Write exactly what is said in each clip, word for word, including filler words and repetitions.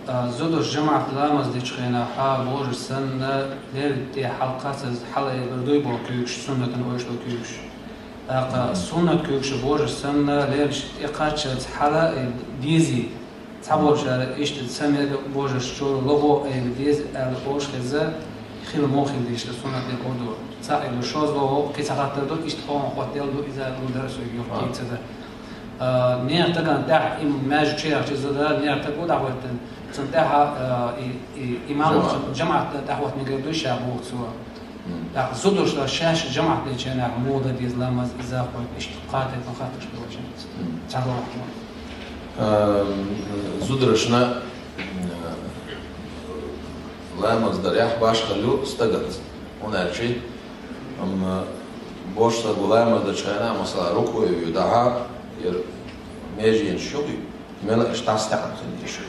А, зударш жамаӀат ламаз дечу хенахь божарш санна, леррина тӀе хьалакхаччалц хьалаайбар дуй боху куьйгаш, суннатана ойуш долу куьйгаш. ТӀаккха суннат куьйгаш божарш санна, леррина тӀе кхаччалц хьала а дезий? Цхьаболчара иштта ца мега, божарш чуьра лохо а айба деза аьлла олуш хеза, хила муха хила деза, суннат декъо ду. Цхьаъ ду, шозлагӀа, кхин цхьа хаттар ду, иштта кхоана хӀоттаделла ду, иза гулдара соьга юха кийцада. А, нехан стагана тӀехь и маьждиг чу яхча, иза да, нехан стаг ву тӀехӀоьттина. Цунна тӀехь, а, и, и, имам жамаӀат. Цунна жамаӀат тӀехӀотта мегар ду ша боху цо. ТӀаккха зударшна шаьш жамаӀат дечу хенахь муха дан деза ламаз, иза кхойтта иштта кхатайтан хаттарш долчу. Цхьа вахча. А, зударшна, а, ламаз дарехь башхалла ю стаганца. ХӀунда аьлча, амма божарш стаг ву ламаз дечу хенахь, масала, рукуӀе вуьйху, дӀахьа, яра меженаш юкъе, мела иштта дӀасатаьӀна хила еза.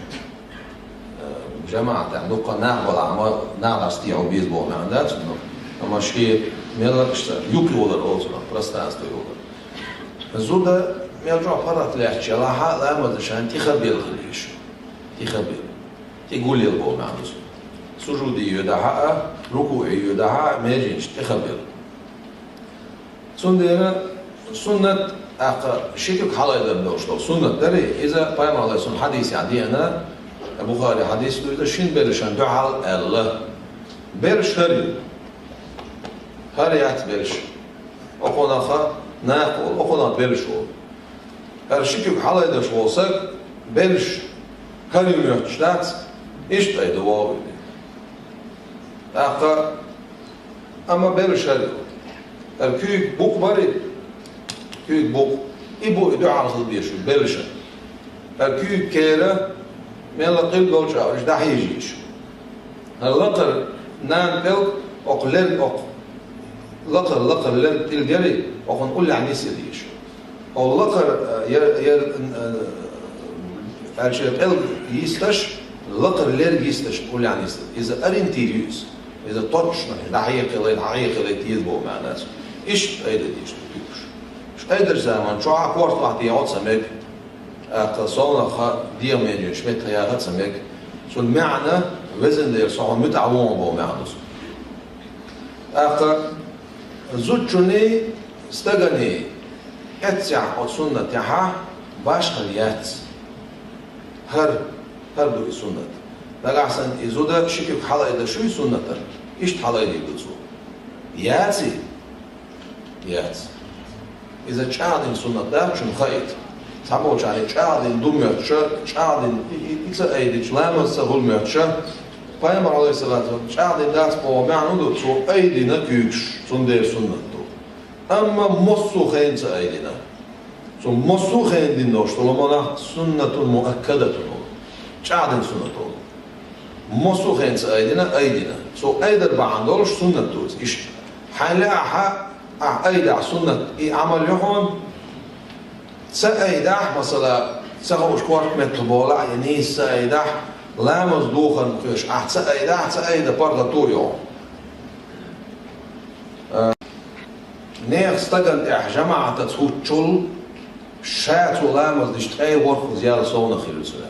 Э, жамаӀатехь дуккха нах балахь, ма нах дӀасатехьо беза боху маьӀна дац, но, амма шен мела иштта юкъе валар олу цунах, пространстве валар. Зуда мел чохь паргӀат лаьтташ ялахь а, ламаз дечу хенахь тӀехбелла хила еза. ТӀехбелла. ТӀе гулъелла боху маьӀна ду цуьнан. Сужуде йоьдахь а, рукуӀе йоьдахь а, меженаш тӀехбелла. Цундела суннат, тӀаккха ши куьг хьалаайдар долуш долу суннат дарий, иза Пайхамар, Ӏалайхиссалам, хьадисехь деана, Бухари хьадис ду иза, шина берришна дуьхьал аьлла. Берриш хӀара ю. ХӀара яц берриш. Окхунах нах олу, окхунах берриш олу. ХӀара ши куьг хьалаайдеш волу стаг берриш хӀара ю моьттуш дац, иштта айда вогӀу. ТӀаккха, амма берриш хӀара ю. ХӀара куьйга букъ барий, куьйга букъ, и бу и дуьхьал хила безаш берришна. ХӀара куьйга кера, мелла къилба йолчу а уьш дӀахьежа еза. ХӀара лакхара нана пӀелг, окху лерг, окху лакхара, лакхара лерг тӀилг ярий, окхунна уллехь нисъяла еза. Хьо лакхара, э, яр, яр, э, аьлча пӀелг йисташ, лакхара лерг йисташ уллехь нисъяла. Иза ориентир ю иза. Иза точно, дӀахьекхалайта, хьахьекхалайта еза боху маьӀна ду цуьнан. Иштта айда дезаш ду куьйгаш. Айдачу заман чохь а корта бахьа дехьо ца мега. ТӀаккха совнаха дегӀан меженаш меттах яха ца мега. Цуьнан маьӀна, везан Дела, со хьуна муьтӀахь ву хьуна боху маьӀна ду цуьнан. ТӀаккха зудчунний, стаганний эццехь оцу суннатехь башхалла яц. ХӀара, хӀара ду и суннат. Нагахь санна и зуда ши куьг хьалаайдеш вуй суннатана, иштта хьалаайдийр ду цо. Яций? Яц. Иза чӀагӀдина суннат дац, шуна хаийта. Цхьаболчарна чӀагӀдина ду моьттуш, чӀагӀдина и, и, и ца айдича, ламаз ца хуьлу моьттуш, Пайхамар, Ӏалайхиссалату вассалам, чӀагӀдина дац боху маьӀна ду, цо айдина куьйгаш, цундела суннат ду. Амма массо а хенахь ца айдина. Цо массо а хенахь дина долуш долу ламаз суннатун муаккадатун олу. ЧӀагӀдина суннат олу. Массо а хенахь ца айдина, айдина. Цо айдар бахьана долуш суннат ду иза. Иштта. Хьайна лаахь, ахь айдахь суннат, и Ӏамал ю хьуна. Ца айдахь, масала, ца хууш корта меттах болахь, я нийса ца айдахь, ламаз духарна кхоьруш, ахь ца айдахь, ца айда паргӀато ю хьуна. Нехан стагана тӀехь жамаӀатаца хӀуттучул ша цо ламаз дича ткъе ворхӀазза ял совнах хир ю цуьнан.